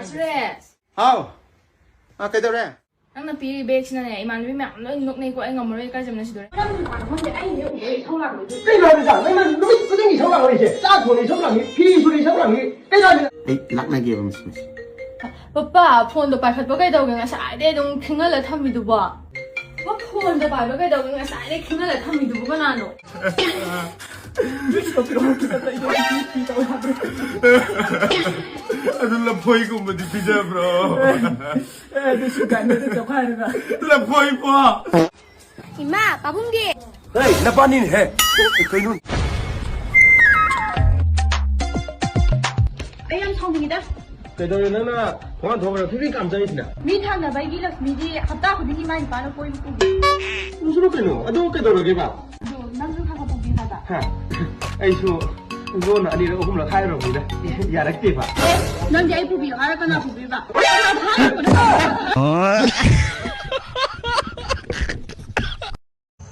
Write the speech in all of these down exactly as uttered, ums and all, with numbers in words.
ꯁꯨꯔꯦꯁ, ꯍꯥꯎ꯫ ꯑ, ꯀꯩꯗꯧꯔꯦ? ꯅꯪꯅ ꯄꯤꯔꯤ ꯕꯦꯒꯁꯤꯅꯅꯦ, ꯏꯃꯥꯟꯅꯕꯤ ꯃꯌꯥꯝ ꯂꯣꯏ ꯅꯣꯛꯅꯩꯀꯣ, ꯑꯩ ꯉꯝꯃꯔꯣꯏ, ꯏꯀꯥꯏꯖꯕꯅ ꯁꯤꯗꯣꯔꯦ꯫ ꯀꯔꯝꯕ ꯅꯨꯄꯥꯅꯣ ꯈꯪꯗꯦ, ꯑꯩ ꯍꯦꯛ ꯎꯕꯗ ꯑꯩ ꯏꯁꯧ ꯂꯥꯡꯉꯦ꯫ ꯀꯩꯅꯣ ꯍꯥꯏꯕꯗ? ꯅꯪꯅ ꯅꯨꯃꯤꯠ ꯈꯨꯗꯤꯡꯒꯤ ꯏꯁꯧ ꯂꯥꯡꯉꯛꯏꯁꯦ? ꯆꯥꯛ ꯊꯣꯡꯉꯦ ꯏꯁꯧ ꯂꯥꯡꯉꯤ, ꯐꯤ ꯁꯨꯔꯦ ꯏꯁꯧ ꯂꯥꯡꯉꯤ, ꯀꯩꯅꯣ ꯍꯥꯏꯕꯗ? ꯑꯩ ꯂꯥꯛꯅꯒꯦꯕ, ꯃꯁꯤ, ꯃꯁꯤ꯫ ꯄꯄꯥ, ꯐꯣꯟꯗꯣ ꯄꯥꯏꯈꯠꯄ ꯀꯩꯗꯧꯒꯦ? ꯉꯁꯥꯏꯗꯩ ꯑꯗꯨꯝ ꯈꯤꯡꯍꯜꯂ ꯊꯝꯃꯤꯗꯨꯕꯣ? ꯄꯄꯥ, ꯐꯣꯟꯗꯣ ꯄꯥꯏꯕ ꯀꯩꯗꯧꯒꯦ? ꯉꯁꯥꯏꯗꯩ ꯈꯤꯡꯍꯜꯂ ꯊꯝꯃꯤꯗꯨꯕꯨ ꯀꯅꯥꯅꯣ? ꯑꯗꯨ ꯂꯐꯣꯏꯒꯨꯝꯕꯗꯤ ꯄꯤꯖꯕ꯭ꯔꯣ? ꯑꯦ, ꯑꯗꯨꯁꯨ ꯀꯥꯏꯅꯗ ꯇꯧꯈꯥꯏꯔꯒ꯫ ꯂꯐꯣꯏꯕꯣ? ꯏꯃꯥ, ꯄꯥꯕꯨꯡꯗꯤ? ꯍꯦ, ꯅꯄꯥꯅꯤꯅꯦꯍꯦ꯫ ꯀꯩꯅꯣ? ꯑꯩ ꯌꯥꯝ ꯁꯥꯎꯅꯤꯡꯉꯤꯗ꯫ ꯀꯩꯗꯧꯔꯦ ꯅꯪꯅ ꯊꯣꯡꯒꯥꯟ ꯊꯣꯛꯈ꯭ꯔ ꯐꯤꯕꯤ ꯀꯥꯝ ꯆꯪꯉꯤꯁꯤꯅ? ꯃꯤ ꯊꯪꯅꯕꯒꯤ ꯂꯛꯁꯃꯤꯗꯤ ꯍꯞꯇꯥ ꯈꯨꯗꯤꯡꯒꯤ ꯃꯥꯏ ꯅꯨꯄꯥꯅ ꯀꯣꯏꯕ ꯄꯨꯕꯤ꯫ ꯅꯪꯁꯨ ꯀꯩꯅꯣ? ꯑꯗꯨ ꯀꯩꯗꯧꯔꯒꯦꯕ? ꯑꯗꯣ ꯅꯪꯁꯨ ꯈꯔ ꯈꯔ ꯄꯨꯕꯤ ꯍꯥꯏꯕ꯫ ꯍꯥ? ꯑꯩꯁꯨ ꯂꯣꯟꯅ ꯑꯅꯤꯔꯛ ꯑꯍꯨꯝꯂꯛ ꯍꯥꯏꯔꯨꯔꯕꯅꯤꯗ꯫ ꯌꯥꯔꯛꯇꯦꯕ꯫ ꯑꯦ, ꯅꯪꯗꯤ ꯑꯩ ꯄꯨꯕꯤꯌꯣ ꯍꯥꯏꯔ ꯀꯅꯥ ꯄꯨꯕꯤꯕ? ꯀꯅꯥ ꯊꯥꯔꯤꯕꯅꯣ?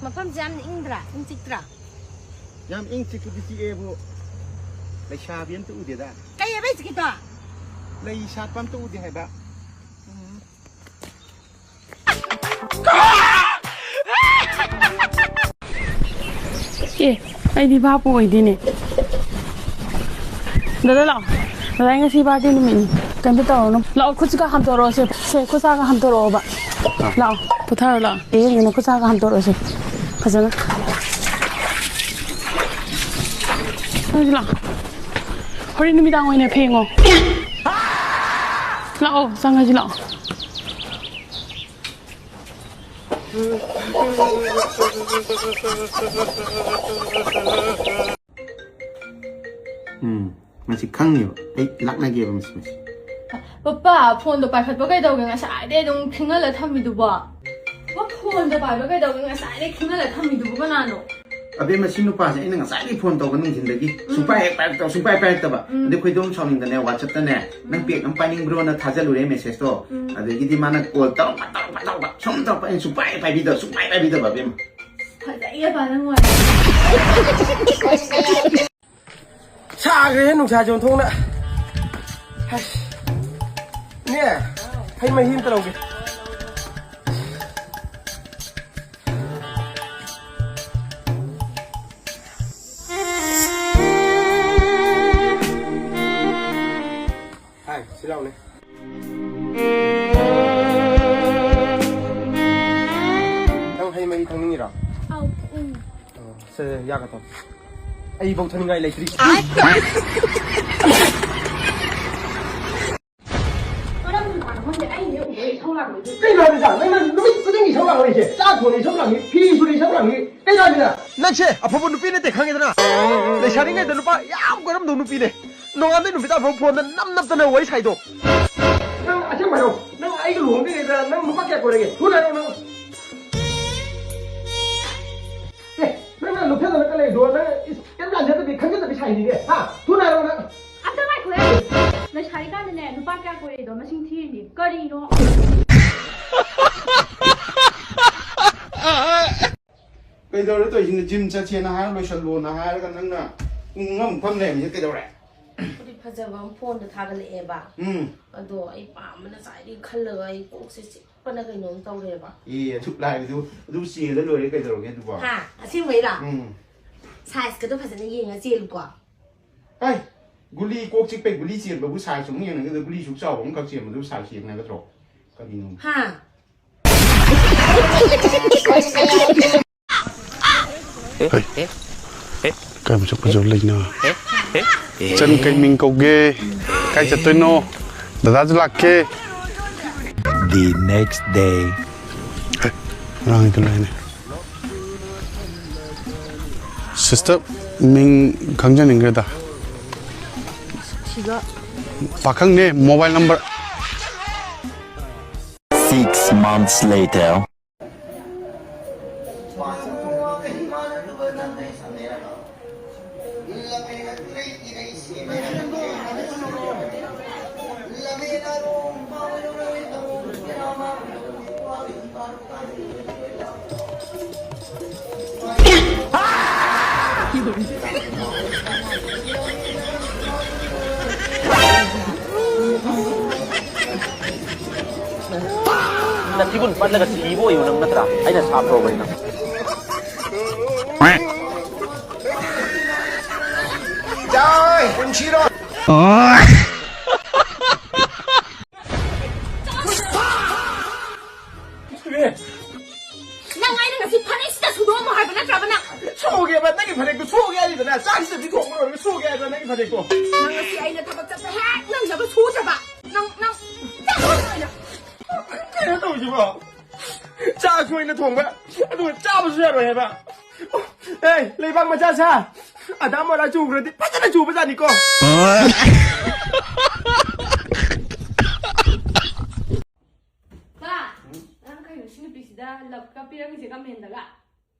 ꯃꯐꯝꯁꯦ ꯌꯥꯝꯅ ꯏꯪꯗ꯭ꯔꯥ? ꯏꯪ ꯆꯤꯛꯇ꯭ꯔꯥ? ꯌꯥꯝ ꯏꯪ ꯆꯤꯛꯄꯗꯤ ꯆꯤꯛꯑꯦꯕꯨ, ꯂꯩꯁꯥꯕꯤ ꯑꯝꯇ ꯎꯗꯦꯗ꯫ ꯀꯩ ꯍꯥꯏꯕ ꯍꯧꯖꯤꯛꯀꯤꯗꯣ? ꯂꯩ ꯁꯥꯠꯄ ꯑꯝꯇ ꯎꯗꯦ ꯍꯥꯏꯕ꯫ ꯑꯦ, ꯑꯩꯗꯤ ꯚꯥꯞꯄꯨ ꯑꯣꯏꯗꯦꯅꯦ꯫ ꯗꯥꯗꯥ ꯂꯥꯛꯑꯣ꯫ ꯗꯥꯗꯥ, ꯉꯁꯤ ꯕꯥꯔꯗꯦ ꯅꯨꯃꯤꯠꯅꯤ꯫ ꯀꯩꯝꯇ ꯇꯧꯔꯨꯅꯨ꯫ ꯂꯥꯛꯑꯣ, ꯈꯨꯠꯁꯤꯒ ꯍꯥꯝꯇꯣꯔꯛꯑꯣꯁꯦ꯫ ꯁꯦ, ꯈꯨꯠ ꯁꯥꯒ ꯍꯥꯝꯇꯣꯔꯛꯑꯣꯕ꯫ ꯂꯥꯛꯑꯣ, ꯄꯣꯊꯥꯔꯣ ꯂꯥꯛꯑꯣ꯫ ꯑꯦ, ꯌꯦꯡꯉꯦꯅ ꯈꯨꯠ ꯁꯥꯒ ꯍꯥꯝꯇꯣꯔꯛꯑꯣꯁꯦ꯫ ꯐꯖꯅ꯫ ꯅꯪꯁꯨ ꯂꯥꯛꯑꯣ꯫ ꯍꯣꯔꯦꯟ ꯅꯨꯃꯤꯗꯥꯡ ꯑꯣꯏꯅ ꯐꯦꯡꯉꯣ꯫ ꯂꯥꯛꯑꯣ, ꯆꯪꯉꯁꯤ ꯂꯥꯛꯑꯣ꯫ ꯎꯝ, ꯃꯁꯤ ꯈꯪꯉꯦꯕ꯫ ꯑꯩ ꯂꯥꯛꯅꯒꯦꯕ ꯃꯁꯤ, ꯃꯁꯤ꯫ ꯄꯄꯥ, ꯐꯣꯟꯗꯣ ꯄꯥꯏꯈꯠꯄ ꯀꯩꯗꯧꯒꯦ? ꯉꯁꯥꯏꯗꯩ ꯑꯗꯨꯝ ꯈꯤꯡꯍꯜꯂ ꯊꯝꯃꯤꯗꯨꯕꯣ? ꯄꯄꯥ, ꯐꯣꯟꯗꯣ ꯄꯥꯏꯕ ꯀꯩꯗꯧꯒꯦ? ꯉꯁꯥꯏꯗꯩ ꯈꯤꯡꯍꯜꯂ ꯊꯝꯃꯤꯗꯨꯕꯨ ꯀꯅꯥꯅꯣ? ꯑꯕꯦꯝꯃ, ꯁꯤ ꯅꯨꯄꯥꯁꯦ ꯑꯩꯅ ꯉꯁꯥꯏꯗꯒꯤ ꯐꯣꯟ ꯇꯧꯕ ꯅꯨꯡꯊꯤꯟꯗꯒꯤ ꯎꯝ꯫ ꯁꯨꯡꯄꯥꯏ ꯍꯦꯛ ꯄꯥꯏꯔꯛꯇꯕ, ꯁꯨꯡꯄꯥꯏ ꯄꯥꯏꯔꯛꯇꯕ꯫ ꯎꯝ꯫ ꯑꯗꯩ ꯈꯣꯏꯗꯧ ꯁꯥꯎꯅꯤꯡꯗꯅꯦ WhatsApp-ꯇꯅꯦ, "ꯅꯪ ꯎꯝ꯫ ꯄꯦꯛ ꯑꯃ ꯄꯥꯏꯅꯤꯡꯕ꯭ꯔꯣ?" ꯅ ꯊꯥꯖꯜꯂꯨꯔꯦ message-ꯇꯣ꯫ ꯎꯝ꯫ ꯑꯗꯒꯤꯗꯤ ꯃꯥꯅ call ꯇꯧꯔꯛꯄ, ꯇꯧꯔꯛꯄ, ꯇꯧꯔꯛꯄ, ꯁꯨꯝ ꯇꯧꯔꯛꯄ, ꯑꯩꯅ ꯁꯨꯡꯄꯥꯏ ꯄꯥꯏꯕꯤꯗꯕ, ꯁꯨꯡꯄꯥꯏ ꯄꯥꯏꯕꯤꯗꯕ, ꯑꯕꯦꯝꯃ꯫ ꯐꯖꯩꯌꯦ ꯄꯥ ꯅꯪ ꯋꯥꯔꯤ꯫ ꯁꯥꯈ꯭ꯔꯦꯍꯦ ꯅꯨꯡꯁꯥꯁꯦ ꯑꯣꯟꯊꯣꯛꯅ꯫ ꯑꯁ꯫ ꯏꯅꯦ, ꯍꯩ ꯃꯍꯤ ꯑꯝꯇ ꯂꯧꯒꯦ꯫ ꯍꯥꯏ, ꯁꯤ ꯂꯥꯎꯅꯦ꯫ ꯅꯪ ꯍꯩ ꯃꯍꯤ ꯊꯛꯅꯤꯡꯉꯤꯔꯣ? ꯑꯧ, ꯊꯛꯅꯤꯡꯉꯤ꯫ ꯑꯣ, ꯁꯦ, ꯌꯥꯒ ꯇꯧ꯫ ꯑꯩꯐꯧ ꯊꯛꯅꯤꯡꯉꯥꯏ ꯂꯩꯇ꯭ꯔꯤ꯫ ꯀꯔꯝꯕ ꯅꯨꯄꯥꯅꯣ ꯈꯪꯗꯦ, ꯑꯩ ꯍꯦꯛ ꯎꯕꯗ ꯏꯁꯧ ꯂꯥꯡꯉꯤ꯫ ꯀꯩꯅꯣ ꯍꯥꯏꯕ ꯏꯆꯥ? ꯅꯪꯅ ꯅꯨꯃꯤꯠ ꯈꯨꯗꯤꯡꯒꯤ ꯏꯁꯧ ꯂꯥꯡꯉꯛꯏꯁꯦ? ꯆꯥꯛ ꯊꯣꯡꯉꯤ ꯏꯁꯧ ꯂꯥꯡꯉꯤ, ꯐꯤ ꯁꯨꯔꯤ ꯏꯁꯧ ꯂꯥꯡꯉꯤ, ꯀꯩꯅꯣ ꯍꯥꯏꯕꯅ? ꯅꯪꯁꯦ ꯑꯐꯕ ꯅꯨꯄꯤ ꯅꯠꯇꯦ, ꯈꯪꯉꯦꯗꯅ? ꯂꯩꯁꯥꯔꯤꯉꯩꯗ ꯅꯨꯄꯥ ꯌꯥꯝ ꯀꯣꯏꯔꯝꯗꯧ ꯅꯨꯄꯤꯅꯦ꯫ ꯅꯣꯡꯉꯥꯟꯗꯩ ꯅꯨꯃꯤꯠ ꯇꯥꯐꯥꯎ ꯐꯣꯟꯗ ꯅꯝ ꯅꯞꯇꯅ ꯋꯥꯔꯤ ꯁꯥꯏꯗꯣ꯫ ꯅꯪ ꯑꯁꯦꯡꯕ ꯍꯥꯏꯔꯣ? ꯅꯪ ꯑꯩꯒ ꯂꯨꯍꯣꯡꯗ꯭ꯔꯤꯉꯩꯗ ꯅꯪ ꯅꯨꯄꯥ ꯀꯌꯥ ꯀꯣꯏꯔꯒꯦ? ꯊꯨꯅ ꯍꯥꯏꯔꯣ ꯅꯪ꯫ ꯑꯦ, ꯅꯪꯅ ꯂꯨꯞꯁꯟꯗꯅ ꯀ ꯂꯩꯗꯣ, ꯅꯪ ꯏꯁ, ꯀꯩꯝ ꯂꯥꯟꯖꯗꯕꯤ, ꯈꯪꯖꯗꯕꯤ ꯁꯥꯏꯅꯤꯅꯦ, ꯍꯥ? ꯊꯨꯅ ꯍꯥꯏꯔꯣ ꯅꯪ꯫ ꯑꯝꯇ ꯉꯥꯏꯈꯣꯍꯦ꯫ ꯂꯩꯁꯥꯔꯤꯀꯥꯟꯗꯅꯦ, ꯅꯨꯄꯥ ꯀꯌꯥ ꯀꯣꯏꯔꯛꯏꯗꯣ ꯃꯁꯤꯡ ꯊꯤꯔꯤꯅꯤ꯫ ꯀꯔꯤꯅꯣ? ꯀꯩꯗꯧꯔꯦ ꯇꯧꯔꯤꯁꯤꯅ? ꯖꯤꯝ ꯆꯠꯁꯦꯅ ꯍꯥꯏꯔ ꯂꯣꯏꯁꯜꯂꯣꯅ ꯍꯥꯏꯔꯒ ꯅꯪꯅ ꯄꯨꯡ ꯑꯃꯃꯨꯛ ꯐꯝ ꯂꯩꯔꯝꯃꯤꯁꯦ ꯀꯩꯗꯧꯔꯦ? ꯐꯨꯔꯤꯠ ꯐꯖꯕ ꯑꯃ ꯐꯣꯟꯗ ꯊꯥꯒꯠꯂꯛꯑꯦꯕ꯫ ꯎꯝ꯫ ꯑꯗꯣ ꯑꯩ ꯄꯥꯝꯕꯅ ꯉꯁꯥꯏꯗꯒꯤ ꯈꯜꯂꯒ ꯑꯩ ꯀꯣꯛꯁꯦ ꯆꯤꯛꯄꯅ ꯀꯩꯅꯣꯝ ꯇꯧꯔꯦꯕ꯫ ꯑꯦ, ꯑꯗꯨꯛ ꯂꯥꯏꯕꯗꯨ ꯑꯗꯨ ꯆꯦꯜꯂ ꯂꯣꯏꯔꯦ ꯀꯩꯗꯧꯔꯒꯦ ꯑꯗꯨꯕꯣ? ꯍꯥ? ꯑꯁꯦꯡꯕꯩꯔꯥ? ꯎꯝ꯫ ꯁꯥꯏꯖꯀꯗꯣ ꯐꯖꯅ ꯌꯦꯡꯉ ꯆꯦꯜꯂꯨꯀꯣ꯫ ꯑꯩ, ꯒꯨꯂꯤ ꯀꯣꯛ ꯆꯤꯛꯄꯩ ꯒꯨꯂꯤ ꯆꯦꯟꯕꯕꯨ ꯁꯥꯏꯖ ꯑꯃꯨꯛ ꯌꯦꯡꯅꯒꯗ꯭ꯔꯥ? ꯒꯨꯂꯤ ꯁꯨꯛ ꯆꯥꯎꯕ ꯑꯃꯈꯛ ꯆꯦꯟꯕꯗꯨꯕꯨ ꯁꯥꯏꯖ ꯌꯦꯡꯅꯒꯗ꯭ꯔꯣ? ꯀꯔꯤꯅꯣ? ꯍꯥ? ꯀꯥꯏ ꯃꯁꯛ ꯐꯖꯕ ꯂꯩꯅ? ꯏꯆꯟ ꯀꯩ ꯃꯤꯡ ꯀꯧꯒꯦ? ꯀꯥꯏ ꯆꯠꯇꯣꯏꯅꯣ? ꯗꯗꯥꯁꯨ ꯂꯥꯛꯀꯦ꯫ The next day. ꯉꯔꯥꯡꯒꯤꯗꯣ ꯂꯩꯅꯦ꯫ ꯁꯤꯁꯇꯔ, ꯃꯤꯡ ꯈꯪꯖꯅꯤꯡꯈ꯭ꯔꯦꯗ꯫ ꯄꯥꯈꯪꯅꯦ, mobile number. Six months later. ꯅꯊꯤꯕꯨꯟ ꯄꯠꯂꯒ ꯁꯤꯕ ꯑꯣꯏꯌꯨ ꯅꯪ ꯅꯠꯇ꯭ꯔꯥ? ꯑꯩꯅ ꯁꯥꯞ ꯇꯧꯕꯅꯤ ꯅꯪ꯫ ꯅꯪ ꯑꯩꯅ ꯉꯁꯤ ꯐꯅꯦꯛꯁꯤꯗ ꯁꯨꯗꯣꯛꯑꯝꯃꯣ ꯍꯥꯏꯕ ꯅꯠꯇ꯭ꯔꯕ ꯅꯪ? ꯁꯨꯒꯦꯕ, ꯅꯪꯒꯤ ꯐꯅꯦꯛꯇꯣ ꯁꯨꯒꯦ ꯍꯥꯏꯔꯤꯗꯅ, ꯆꯥꯛꯁꯤꯗꯗꯤ ꯊꯣꯡꯕ ꯂꯣꯏꯔꯒ ꯁꯨꯒꯦ ꯍꯥꯏꯕ ꯅꯪꯒꯤ ꯐꯅꯦꯛꯇꯣ꯫ ꯅꯪ ꯉꯁꯤ ꯑꯩꯅ ꯊꯕꯛ ꯆꯠꯄ ꯍꯦꯛ ꯅꯪꯅꯕ ꯁꯨꯗ꯭ꯔꯕ? ꯅꯪ, ꯅꯪ, ꯆꯠꯂꯣ ꯑꯩꯅ꯫ ꯀꯩꯅꯣ ꯇꯧꯔꯤꯁꯤꯕꯣ? ꯆꯥꯛꯁꯨ ꯑꯩꯅ ꯊꯣꯡꯕ, ꯑꯗꯨꯒ ꯆꯥꯕꯁꯨ ꯌꯥꯔꯣꯏ ꯍꯥꯏꯕ꯫ ꯑꯦ, ꯂꯩꯕꯥꯛ ꯃꯆꯥ ꯁꯥ, ꯑꯗꯥ ꯃꯣꯔꯥ ꯆꯨꯈ꯭ꯔꯗꯤ ꯐꯖꯅ ꯆꯨꯕꯖꯥꯠꯅꯤꯀꯣ꯫ ꯄꯥ, ꯅꯪ ꯀꯩꯅꯣ ꯁꯤ ꯅꯨꯄꯤꯁꯤꯗ ꯂꯞꯀ ꯄꯤꯔꯝꯃꯤꯁꯦ ꯀꯃꯦꯟꯗꯒ?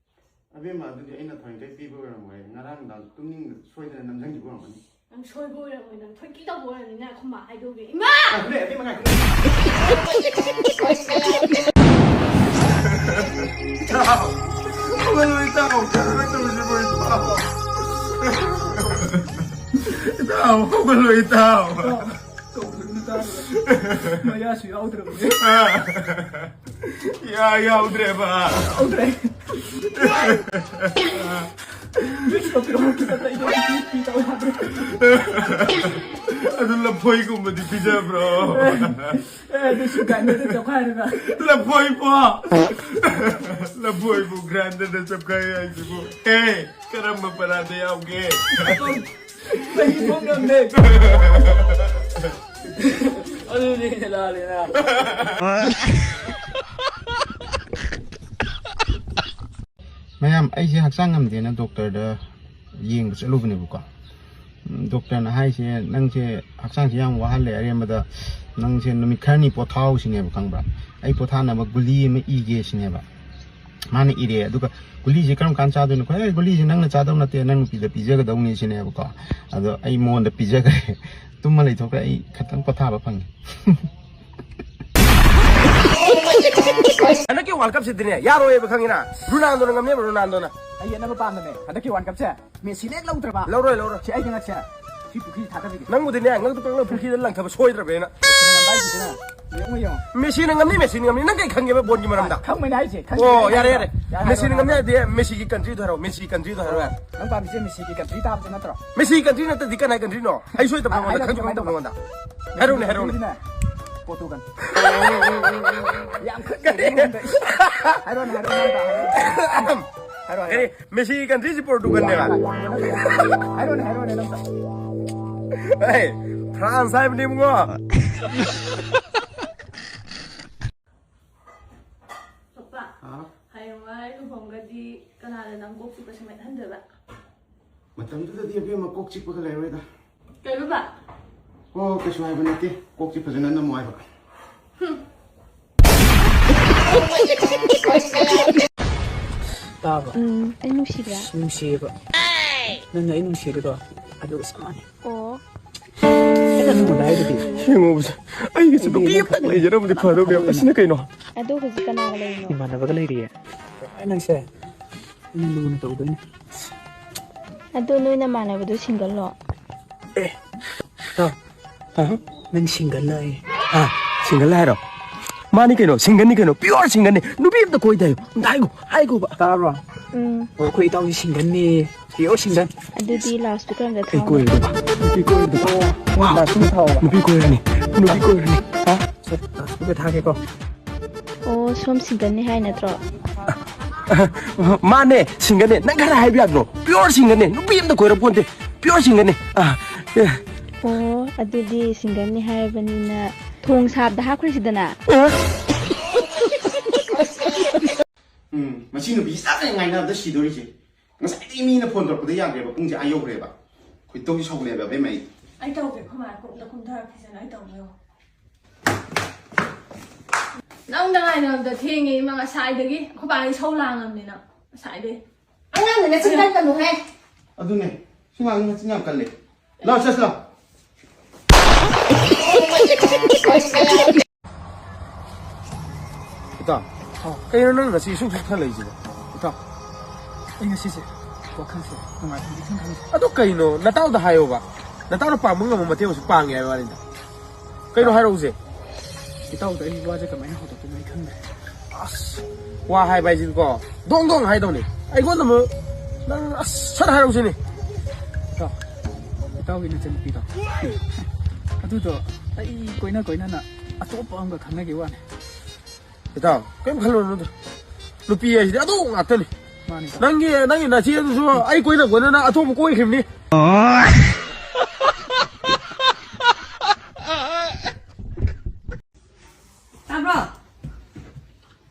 ꯑꯕꯦꯝꯃ, ꯑꯗꯨꯗꯤ ꯑꯩꯅ ꯊꯑꯣꯏꯀꯩ ꯄꯤꯕ ꯑꯣꯏꯔꯝꯃꯣꯏ꯫ ꯉꯔꯥꯡ ꯅꯨꯡꯗꯥꯡ ꯇꯨꯝꯅꯤꯡꯗ ꯁꯣꯏꯗꯅ ꯅꯝꯁꯤꯟꯈꯤꯕ ꯑꯣꯏꯔꯝꯒꯅꯤ꯫ ꯅꯪ ꯁꯣꯏꯕ ꯑꯣꯏꯔꯝꯃꯣꯏ, ꯅꯪ ꯊꯣꯏꯀꯤ ꯇꯧꯕ ꯑꯣꯏꯔꯝꯅꯤ, ꯅꯪ ꯑꯩꯈꯣꯏ ꯃꯥ ꯍꯥꯏꯗꯣꯛꯑꯒꯦ꯫ ꯏꯃꯥ! ꯉꯥꯏꯈꯣꯅꯦ, ꯑꯕꯦꯝꯃ, ꯉꯥꯏꯈꯣꯅꯦ꯫ ꯏꯇꯥꯎ! ꯍꯧꯒꯠꯂꯣ, ꯏꯇꯥꯎ! ꯀꯩꯅꯣ ꯅꯪ ꯇꯧꯔꯤꯁꯤꯕꯣ, ꯏꯇꯥꯎ? ꯏꯇꯥꯎ, ꯍꯧꯒꯠꯂꯣ, ꯏꯇꯥꯎ! ꯀꯧꯗ꯭ꯔꯕꯅꯤ ꯇꯥꯗ꯭ꯔꯦ꯫ ꯃꯌꯥꯁꯨ ꯌꯥꯎꯗ꯭ꯔꯕꯅꯦ꯫ ꯌꯥ ꯌꯥꯎꯗ꯭ꯔꯦꯕ꯫ ꯌꯥꯎꯗ꯭ꯔꯦ꯫ ꯌꯨꯁ ꯇꯧꯕꯤꯔꯛꯑꯣ꯫ ꯑꯩꯗꯣ ꯄꯤ ꯇꯧ ꯌꯥꯗ꯭ꯔꯦ꯫ ꯑꯗꯨ ꯂꯐꯣꯏꯒꯨꯝꯕꯗꯤ ꯄꯤꯖꯕ꯭ꯔꯣ? ꯑꯦ, ꯑꯗꯨꯁꯨ ꯒ꯭ꯔꯥꯏꯟꯗꯔꯗ ꯇꯧꯈꯥꯏꯔꯒ꯫ ꯂꯐꯣꯏꯕꯣ? ꯂꯐꯣꯏꯕꯨ ꯒ꯭ꯔꯥꯏꯟꯗꯔꯗ ꯆꯞꯈꯥꯏ ꯍꯥꯏꯁꯤꯕꯨ? ꯑꯦ, ꯀꯔꯝꯕ ꯄꯔꯥꯗ ꯌꯥꯎꯒꯦ? ꯆꯍꯤ ꯊꯣꯛꯅꯕꯅꯦ꯫ ꯑꯗꯨꯗꯤ ꯂꯥꯜꯂꯦꯅ꯫ ꯃꯌꯥꯝ, ꯑꯩꯁꯦ ꯍꯛꯆꯥꯡ ꯉꯝꯗꯦꯅ ꯗꯣꯛꯇꯔꯗ ꯌꯦꯡꯕ ꯆꯠꯂꯨꯕꯅꯦꯕꯀꯣ꯫ ꯎꯝ, ꯗꯣꯛꯇꯔꯅ ꯍꯥꯏꯁꯦ, "ꯅꯪꯁꯦ ꯍꯛꯆꯥꯡꯁꯦ ꯌꯥꯝ ꯋꯥꯍꯜꯂꯦ, ꯑꯔꯦꯝꯕꯗ ꯅꯪꯁꯦ ꯅꯨꯃꯤꯠ ꯈꯔꯅꯤ ꯄꯣꯊꯥꯍꯧꯁꯤꯅꯦꯕ, ꯈꯪꯕ꯭ꯔꯥ? ꯑꯩ ꯄꯣꯊꯥꯅꯕ ꯒꯨꯂꯤ ꯑꯃ ꯏꯒꯦ" ꯁꯤꯅꯦꯕ꯫ ꯃꯥꯅ ꯏꯔꯛꯑꯦ꯫ ꯑꯗꯨꯒ ꯒꯨꯂꯤꯁꯦ ꯀꯔꯝ ꯀꯥꯟꯗ ꯆꯥꯗꯣꯏꯅꯣ? "ꯑꯦ, ꯒꯨꯂꯤꯁꯦ ꯅꯪꯅ ꯆꯥꯗꯧ ꯅꯠꯇꯦ, ꯅꯪ ꯅꯨꯄꯤꯗ ꯄꯤꯖꯒꯗꯧꯅꯤ" ꯁꯤꯅꯦꯕꯀꯣ꯫ ꯑꯗꯣ ꯑꯩ ꯃꯉꯣꯟꯗ ꯄꯤꯖꯈ꯭ꯔꯦ꯫ ꯇꯨꯝꯃ ꯂꯩꯊꯣꯛꯈ꯭ꯔꯦ꯫ ꯑꯩ ꯈꯤꯇꯪ ꯄꯣꯊꯥꯕ ꯐꯪꯉꯦ꯫ ꯍꯟꯗꯛꯀꯤ ꯋꯥꯔꯜ ꯀꯞꯁꯤꯗꯤꯅꯦ, ꯌꯥꯔꯣꯏꯌꯦꯕ, ꯈꯪꯉꯤꯅ? ꯔꯣꯅꯥꯜꯗꯣꯅ ꯉꯝꯅꯦꯕ, ꯔꯣꯅꯥꯜꯗꯣꯅ꯫ ꯑꯩ ꯌꯦꯠꯅꯕ ꯄꯥꯝꯕꯅꯦ꯫ ꯍꯟꯗꯛꯀꯤ ꯋꯥꯔꯜ ꯀꯞꯁꯦ ꯃꯦꯁꯤꯅ ꯍꯦꯛ ꯂꯧꯗ꯭ꯔꯕ꯫ ꯂꯧꯔꯣꯏ, ꯂꯧꯔꯣꯏ꯫ ꯁꯤ ꯑꯩꯒꯤ ꯉꯛꯁꯦ ꯁꯤ ꯄꯨꯈ꯭ꯔꯤꯗ ꯊꯥꯗꯕꯤꯒꯦ꯫ ꯅꯪꯕꯨꯗꯤꯅꯦ, ꯉꯛꯇ ꯀꯛꯂꯒ ꯄꯨꯈ꯭ꯔꯤꯗ ꯂꯪꯊꯕ ꯁꯣꯏꯗ꯭ꯔꯕꯅꯦ ꯅꯪ꯫ ꯃꯦꯁꯤꯅ ꯉꯝꯕ ꯍꯥꯏꯁꯤꯗꯅ꯫ ꯌꯦꯡꯉꯨ, ꯌꯦꯡꯉꯨ꯫ ꯃꯦꯁꯤꯅ ꯉꯝꯅꯤ, ꯃꯦꯁꯤꯅ ꯉꯝꯅꯤ꯫ ꯅꯪ ꯀꯩ ꯈꯪꯒꯦꯕ ꯕꯣꯜꯒꯤ ꯃꯔꯝꯗ? ꯈꯪꯕꯅꯦ ꯍꯥꯏꯁꯦ, ꯈꯪꯕꯅꯦ꯫ ꯑꯣ, ꯌꯥꯔꯦ, ꯌꯥꯔꯦ꯫ ꯌꯥꯔꯦ, ꯃꯦꯁꯤꯅ ꯍꯥꯏꯔꯣ, ꯉꯝꯅꯤ ꯍꯥꯏꯔꯣ꯫ ꯍꯥꯏꯗꯤ ꯃꯦꯁꯤꯒꯤ ꯀꯟꯇ꯭ꯔꯤꯗꯣ ꯍꯥꯏꯔꯣ, ꯃꯦꯁꯤꯒꯤ ꯀꯟꯇ꯭ꯔꯤꯗꯣ ꯍꯥꯏꯔꯣ ꯌꯥꯔꯦ꯫ ꯅꯪ ꯄꯥꯝꯃꯤꯁꯦ ꯃꯦꯁꯤꯒꯤ ꯀꯟꯇ꯭ꯔꯤ ꯇꯥꯕꯁꯦ ꯅꯠꯇ꯭ꯔꯣ? ꯃꯦꯁꯤꯒꯤ ꯀꯟꯇ꯭ꯔꯤ ꯅꯠꯇ꯭ꯔꯗꯤ ꯀꯅꯥꯏ ꯀꯟꯇ꯭ꯔꯤꯅꯣ? ꯑꯩ ꯁꯣꯏꯗꯕ ꯅꯉꯣꯟꯗ ꯍꯥꯏꯔꯛꯀꯦ, ꯈꯪꯁꯨ ꯈꯪꯗꯕ ꯍꯥꯏꯔꯛꯀꯦ꯫ ꯅꯉꯣꯟꯗ꯫ ꯍꯥꯏꯔꯛꯎꯅꯦ, ꯍꯥꯏꯔꯛꯎꯅꯦ꯫ ꯃꯦꯁꯤꯒꯤ ꯀꯟꯇ꯭ꯔꯤꯁꯤꯅ ꯄꯣꯔꯇꯨꯒꯜ꯫ ꯌꯥꯝ ꯈꯪꯗꯦ ꯀꯔꯤ? ꯅꯉꯣꯟꯗ꯫ ꯍꯥꯏꯔꯣꯅꯦ, ꯍꯥꯏꯔꯣꯅꯦ, ꯅꯪ ꯇꯥꯍꯟꯒꯦ꯫ ꯍꯥꯏꯔꯣ, ꯍꯥꯏꯔꯣ꯫ ꯀꯔꯤ? ꯃꯦꯁꯤꯒꯤ ꯀꯟꯇ꯭ꯔꯤꯁꯤ ꯄꯣꯔꯇꯨꯒꯜꯅꯦꯕ? ꯍꯥꯏꯔꯣꯅꯦ, ꯍꯥꯏꯔꯣꯅꯦ, ꯅꯪ ꯇꯥ-꯫ ꯑꯦ, ꯐ꯭ꯔꯥꯟꯁ ꯍꯥꯏꯕꯅꯦ, ꯏꯕꯨꯡꯉꯣ꯫ ꯄꯄꯥ, ꯍꯥ? ꯍꯌꯦꯡꯋꯥꯏ ꯂꯨꯍꯣꯡꯒꯗꯤ ꯀꯅꯥꯅ ꯅꯪ ꯀꯣꯛ ꯆꯤꯛꯄ ꯁꯨꯃꯥꯏꯅ ꯍꯟꯗꯣꯏꯕ? ꯃꯇꯝꯗꯨꯗꯗꯤ ꯑꯕꯦꯝꯃ ꯀꯣꯛ ꯆꯤꯛꯄꯒ ꯂꯩꯔꯣꯏꯗ꯫ ꯀꯩꯅꯣꯕ? ꯑꯣ, ꯀꯩꯁꯨ ꯍꯥꯏꯕ ꯅꯠꯇꯦ, ꯀꯣꯛꯁꯤ ꯐꯖꯅ ꯅꯝꯃꯣ ꯍꯥꯏꯕ꯫ ꯇꯥꯕ꯭ꯔꯣ? ꯎꯝ, ꯑꯩ ꯅꯨꯡꯁꯤꯕ꯭ꯔꯥ? ꯅꯨꯡꯁꯤꯌꯦꯕ꯫ ꯅꯪꯅ ꯑꯩ ꯅꯨꯡꯁꯤꯔꯤꯗꯣ ꯑꯗꯨꯒ ꯆꯞ ꯃꯥꯟꯅꯩ꯫ ꯑꯣ꯫ ꯑꯩꯅ ꯅꯪꯉꯣꯟꯗ ꯍꯥꯏꯗꯨꯗꯤ꯫ ꯌꯦꯡꯉꯣꯕꯁꯦ, ꯑꯩꯒꯤꯁꯨ ꯅꯨꯄꯤ ꯑꯝꯇꯪ ꯂꯩꯖꯔꯝꯃꯗꯤ ꯐꯗꯧꯅꯦꯕ꯫ ꯑꯁꯤꯅ ꯀꯩꯅꯣ? ꯑꯗꯣ ꯍꯧꯖꯤꯛ ꯀꯅꯥꯒ ꯂꯩꯔꯤꯅꯣ? ꯏꯃꯥꯟꯅꯕꯒ ꯂꯩꯔꯤꯌꯦ꯫ ꯑꯩ ꯅꯪꯁꯦ ꯑꯩꯅ ꯂꯨꯅ ꯇꯧꯗꯣꯏꯅꯦ꯫ ꯑꯗꯣ ꯅꯣꯏ ꯅꯃꯥꯟꯅꯕꯗꯣ ꯁꯤꯡꯒꯜꯂꯣ? ꯑꯦ, ꯇꯥꯎ꯫ ꯍꯥ? ꯅꯪ ꯁꯤꯡꯒꯜꯂ ꯑꯩ? ꯍꯥ? ꯁꯤꯡꯒꯜ ꯍꯥꯏꯔꯣ? ꯃꯥꯅꯤ ꯀꯩꯅꯣ, ꯁꯤꯡꯒꯜꯅꯤ ꯀꯩꯅꯣ, ꯄꯤꯌꯣꯔ ꯁꯤꯡꯒꯜꯅꯤ꯫ ꯅꯨꯄꯤ ꯑꯝꯇ ꯀꯣꯏꯗꯦ ꯍꯥꯏꯌꯨ꯫ ꯑꯝꯇ ꯍꯥꯏꯒꯣ, ꯍꯥꯏꯒꯣꯕ꯫ ꯇꯥꯕ꯭ꯔꯣ? ꯎꯝ꯫ ꯑꯣ, ꯑꯩꯈꯣꯏ ꯏꯇꯥꯎꯁꯤ ꯁꯤꯡꯒꯜꯅꯤ, ꯄꯤꯌꯣꯔ ꯁꯤꯡꯒꯜ꯫ ꯑꯗꯨꯗꯤ ꯂꯥꯎ ꯁ꯭ꯄꯤꯀꯔ ꯑꯝꯇ ꯑꯩ ꯊꯥꯎꯅꯦ꯫ ꯀꯣꯏꯔꯦ꯫ ꯅꯨꯄꯤ ꯀꯣꯏꯔꯦ꯫ ꯋꯥ꯫ ꯂꯥꯎ ꯁ꯭ꯄꯤꯀꯔ ꯊꯥꯎꯕ꯫ ꯅꯨꯄꯤ ꯀꯣꯏꯔꯅꯤ꯫ ꯅꯨꯄꯤ ꯀꯣꯏꯔꯅꯤ꯫ ꯍꯥ? ꯁꯦ, ꯂꯥꯎ ꯁ꯭ꯄꯤꯀꯔ ꯊꯥꯒꯦꯀꯣ꯫ ꯑꯣ, ꯁꯣꯝ ꯁꯤꯡꯒꯜꯅꯤ ꯍꯥꯏ ꯅꯠꯇ꯭ꯔꯣ? ꯃꯥꯅꯦ, ꯁꯤꯡꯒꯜꯅꯦ꯫ ꯅꯪ ꯈꯔ ꯍꯥꯏꯕ ꯌꯥꯗ꯭ꯔꯣ? ꯄꯤꯌꯣꯔ ꯁꯤꯡꯒꯜꯅꯦ꯫ ꯅꯨꯄꯤ ꯑꯝꯇ ꯀꯣꯏꯔꯛꯄꯣꯟꯇꯦ꯫ ꯄꯤꯌꯣꯔ ꯁꯤꯡꯒꯜꯅꯦ꯫ ꯑꯥ, ꯑꯦ꯫ ꯑꯣ, ꯑꯗꯨꯗꯤ ꯁꯤꯡꯒꯜꯅꯤ ꯍꯥꯏꯔꯕꯅꯤꯅ ꯊꯣꯡ ꯁꯥꯕꯗ ꯍꯥꯞꯈ꯭ꯔꯁꯤꯗꯅ꯫ ꯑ? ꯎꯝ, ꯃꯁꯤ ꯅꯨꯄꯤꯁꯤ ꯆꯥꯛꯀ ꯉꯥꯏꯅꯕꯗ ꯁꯤꯗꯣꯔꯤꯁꯦ꯫ ꯉꯁꯥꯏꯗꯒꯤ ꯃꯤꯅ ꯐꯣꯟ ꯇꯧꯔꯛꯄꯗ ꯌꯥꯗ꯭ꯔꯦꯕ, ꯄꯨꯡꯁꯦ ꯑꯥ ꯌꯧꯈ꯭ꯔꯦꯕ꯫ ꯈꯣꯏꯗꯧꯁꯦ ꯁꯥꯎꯒꯠꯂꯛꯑꯦꯕ ꯑꯕꯦꯝꯃ ꯑꯩ꯫ ꯑꯩ ꯇꯧꯒꯦ, ꯑꯩꯈꯣꯏ ꯃꯥ ꯀꯣꯛꯇ ꯀꯨꯝꯊꯔꯛꯈꯤꯁꯅꯨ, ꯑꯩ ꯇꯧꯒꯦ꯫ ꯅꯪꯗ ꯉꯥꯏꯅꯕꯗ ꯊꯦꯡꯉꯦ ꯏꯃꯥ, ꯉꯁꯥꯏꯗꯒꯤ꯫ ꯑꯩꯈꯣꯏ ꯕꯥꯅ ꯏꯁꯧ ꯂꯥꯡꯉꯕꯅꯤ ꯅꯪ, ꯉꯁꯥꯏꯗꯒꯤ꯫ ꯑꯉꯥꯡꯗ ꯅꯆꯤꯟ ꯀꯟꯒꯅꯨꯍꯦ꯫ ꯑꯗꯨꯅꯦ, ꯁꯤ ꯑꯉꯥꯡꯁꯤ ꯃꯆꯤꯟ ꯌꯥꯝ ꯀꯜꯂꯦ꯫ ꯂꯥꯎ, ꯆꯠꯁꯤ ꯂꯥꯎ꯫ ꯏꯇꯥꯎ, ꯍꯥꯎ꯫ ꯀꯩꯅꯣ ꯅꯪ ꯉꯁꯤ ꯁꯨꯛ ꯁꯨꯛ ꯊꯜꯂꯛꯏꯁꯤꯕꯣ? ꯏꯇꯥꯎ, ꯑꯩ ꯉꯁꯤꯁꯦ ꯋꯥꯈꯜꯁꯦ ꯅꯨꯡꯉꯥꯏꯐꯝ ꯏꯈꯪ ꯈꯪꯗꯦ꯫ ꯑꯗꯨ ꯀꯩꯅꯣ? ꯅꯇꯥꯎꯗ ꯍꯥꯏꯌꯣꯕ꯫ ꯅꯇꯥꯎꯅ ꯄꯥꯡꯕ ꯉꯝꯕ ꯃꯇꯦꯡ ꯑꯃꯁꯨ ꯄꯥꯡꯉꯦ ꯍꯥꯏꯕ ꯋꯥꯅꯤꯗ꯫ ꯀꯩꯅꯣ ꯍꯥꯏꯔꯛꯎꯁꯦ? ꯏꯇꯥꯎꯗ ꯑꯩ ꯋꯥꯁꯦ ꯀꯃꯥꯏꯅ ꯍꯧꯗꯣꯛꯇꯣꯏꯅꯣ ꯑꯩ ꯈꯪꯗ꯭ꯔꯦ꯫ ꯑꯁ, ꯋꯥ ꯍꯥꯏꯕ ꯍꯥꯏꯁꯤꯗꯤꯀꯣ, ꯗꯣꯡ ꯗꯣꯡ ꯍꯥꯏꯗꯧꯅꯤ꯫ ꯑꯩꯉꯣꯟꯗ ꯑꯃꯨꯛ ꯅꯪ ꯑꯁ ꯁꯠ ꯍꯥꯏꯔꯧꯁꯤꯅꯦ꯫ ꯏꯇꯥꯎ, ꯏꯇꯥꯎꯒꯤ ꯅꯆꯟꯅꯨꯄꯤꯗꯣ, ꯑꯗꯨꯗꯣ ꯑꯩ ꯀꯣꯏꯅ ꯀꯣꯏꯅꯅ ꯑꯇꯣꯞꯄ ꯑꯃꯒ ꯈꯪꯅꯈꯤꯕ ꯋꯥꯅꯤ꯫ ꯏꯇꯥꯎ, ꯀꯩꯝ ꯈꯜꯂꯨꯅꯨꯗ꯫ ꯅꯨꯄꯤ ꯍꯥꯏꯁꯤꯗꯤ ꯑꯗꯨ ꯉꯥꯛꯇꯅꯤ꯫ ꯃꯥꯅꯤ ꯏꯇꯥꯎ꯫ ꯅꯪꯒꯤ, ꯅꯪꯒꯤ ꯅꯆꯦꯗꯨꯁꯨ ꯑꯩ ꯀꯣꯏꯅ ꯀꯣꯏꯅꯅ ꯑꯇꯣꯞꯄ ꯀꯣꯏꯈꯤꯕꯅꯤ꯫ ꯇꯥꯕ꯭ꯔꯣ?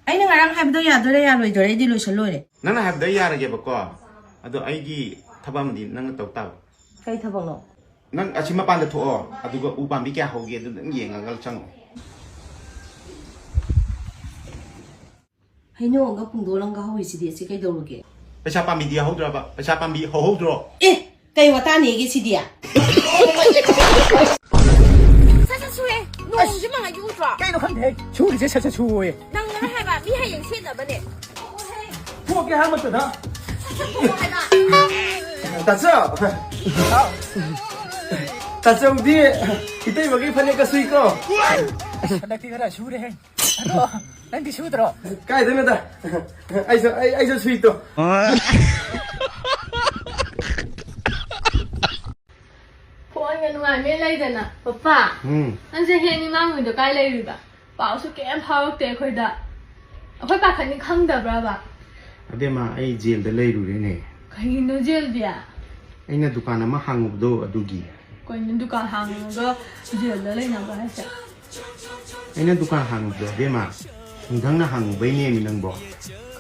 ꯑꯩꯅ ꯉꯔꯥꯡ ꯍꯥꯏꯕꯗꯣ ꯌꯥꯗꯣꯏꯔꯦ ꯌꯥꯔꯣꯏꯗꯣꯏꯔꯦ? ꯑꯩꯗꯤ ꯂꯣꯏꯁꯜ ꯂꯣꯏꯔꯦ꯫ ꯅꯪꯅ ꯍꯥꯏꯕꯗꯣ ꯑꯩ ꯌꯥꯔꯒꯦꯕꯀꯣ, ꯑꯗꯣ ꯑꯩꯒꯤ ꯊꯕꯛ ꯑꯃꯗꯤ ꯅꯪꯅ ꯇꯧ ꯇꯥꯕ꯫ ꯀꯩ ꯊꯕꯛꯅꯣ? ꯅꯪ ꯑꯁꯤ ꯃꯄꯥꯟꯗ ꯊꯣꯛꯑꯣ, ꯑꯗꯨꯒ ꯎ ꯄꯥꯝꯕꯤ ꯀꯌꯥ ꯍꯧꯒꯦ ꯑꯗꯨ ꯅꯪ ꯌꯦꯡꯉꯒ ꯆꯪꯉꯛꯑꯣ꯫ ꯍꯩꯅꯧ ꯑꯃꯒ ꯄꯨꯡꯗꯣꯟ ꯑꯃꯒ ꯍꯧꯔꯤꯁꯤꯗꯤ, ꯑꯁꯤ ꯀꯩꯗꯧꯔꯒꯦ? ꯄꯩꯁꯥ ꯄꯥꯝꯕꯤꯗꯤ ꯍꯧꯗ꯭ꯔꯕ? ꯄꯩꯁꯥ ꯄꯥꯝꯕꯤ ꯍꯧꯍꯧꯗ꯭ꯔꯣ? ꯑꯦ, ꯀꯩ ꯋꯥꯇꯥꯅꯦꯒꯦ ꯁꯤꯗꯤ? ꯁꯠ ꯁꯠ ꯁꯨꯍꯦ! ꯅꯣꯡꯁꯤ ꯃꯉꯥꯏꯒꯤ ꯎꯗ꯭ꯔꯣ? ꯀꯩꯅꯣ ꯈꯪꯗꯦ, ꯁꯨꯔꯤꯁꯦ ꯁꯠ ꯁꯠ ꯁꯨꯑꯣꯌꯦ꯫ ꯅꯪ ꯉꯔꯥꯡ ꯍꯥꯏꯕ ꯃꯤ ꯍꯌꯦꯡ ꯁꯦꯠꯅꯕꯅꯦ꯫ ꯊꯣꯛꯀꯦ ꯍꯥꯏꯔꯃꯛꯇꯗ꯫ ꯇꯥꯆꯧ! ꯇꯥꯆꯧꯗꯤ ꯏꯇꯩꯃꯒꯤ ꯐꯅꯦꯛꯀ ꯁꯨꯏꯀꯣ꯫ ꯑꯁ, ꯍꯟꯗꯛꯇꯤ ꯈꯔ ꯁꯨꯔꯦꯍꯦ꯫ ꯑꯗꯣ, ꯅꯪꯗꯤ ꯁꯨꯗ꯭ꯔꯣ? ꯀꯥꯏꯗꯩꯅꯣꯗ? ꯑꯩꯁꯨ, ꯑꯩ, ꯑꯩꯁꯨ ꯁꯨꯏꯇꯣ꯫ ꯐꯣꯟꯒ ꯅꯨꯡꯉꯥꯏꯕ ꯂꯩꯗꯅ꯫ ꯄꯄꯥ, ꯎꯝ꯫ ꯅꯪꯁꯦ ꯍꯦꯛ ꯅꯤꯡꯉꯥꯡꯉꯨꯏꯗꯣ ꯀꯥꯏ ꯂꯩꯔꯨꯏꯕ? ꯄꯥꯎꯁꯨ ꯀꯩꯝ ꯐꯥꯎꯔꯛꯇꯦ ꯑꯩꯈꯣꯏꯗ꯫ ꯑꯩꯈꯣꯏ ꯄꯥꯈꯠꯅꯤ ꯈꯪꯗꯕ꯭ꯔꯕ? ꯑꯕꯦꯝꯃ, ꯑꯩ ꯖꯦꯜꯗ ꯂꯩꯔꯨꯔꯦꯅꯦ꯫ ꯀꯩꯒꯤꯅꯣ ꯖꯦꯜꯗꯤ? ꯑꯩꯅ ꯗꯨꯀꯥꯟ ꯑꯃ ꯍꯥꯡꯉꯨꯕꯗꯣ ꯑꯗꯨꯒꯤ꯫ ꯀꯩꯅꯣ ꯗꯨꯀꯥꯟ ꯍꯥꯡꯉꯒ ꯖꯦꯜꯗ ꯂꯩꯅꯕ ꯍꯥꯏꯁꯦ? ꯑꯩꯅ ꯗꯨꯀꯥꯟ ꯍꯥꯡꯉꯨꯕꯗꯣ, ꯑꯕꯦꯝꯃ, ꯅꯨꯡꯊꯪꯅ ꯍꯥꯡꯉꯨꯕꯩꯅꯦꯃꯤ ꯅꯪꯕꯣ꯫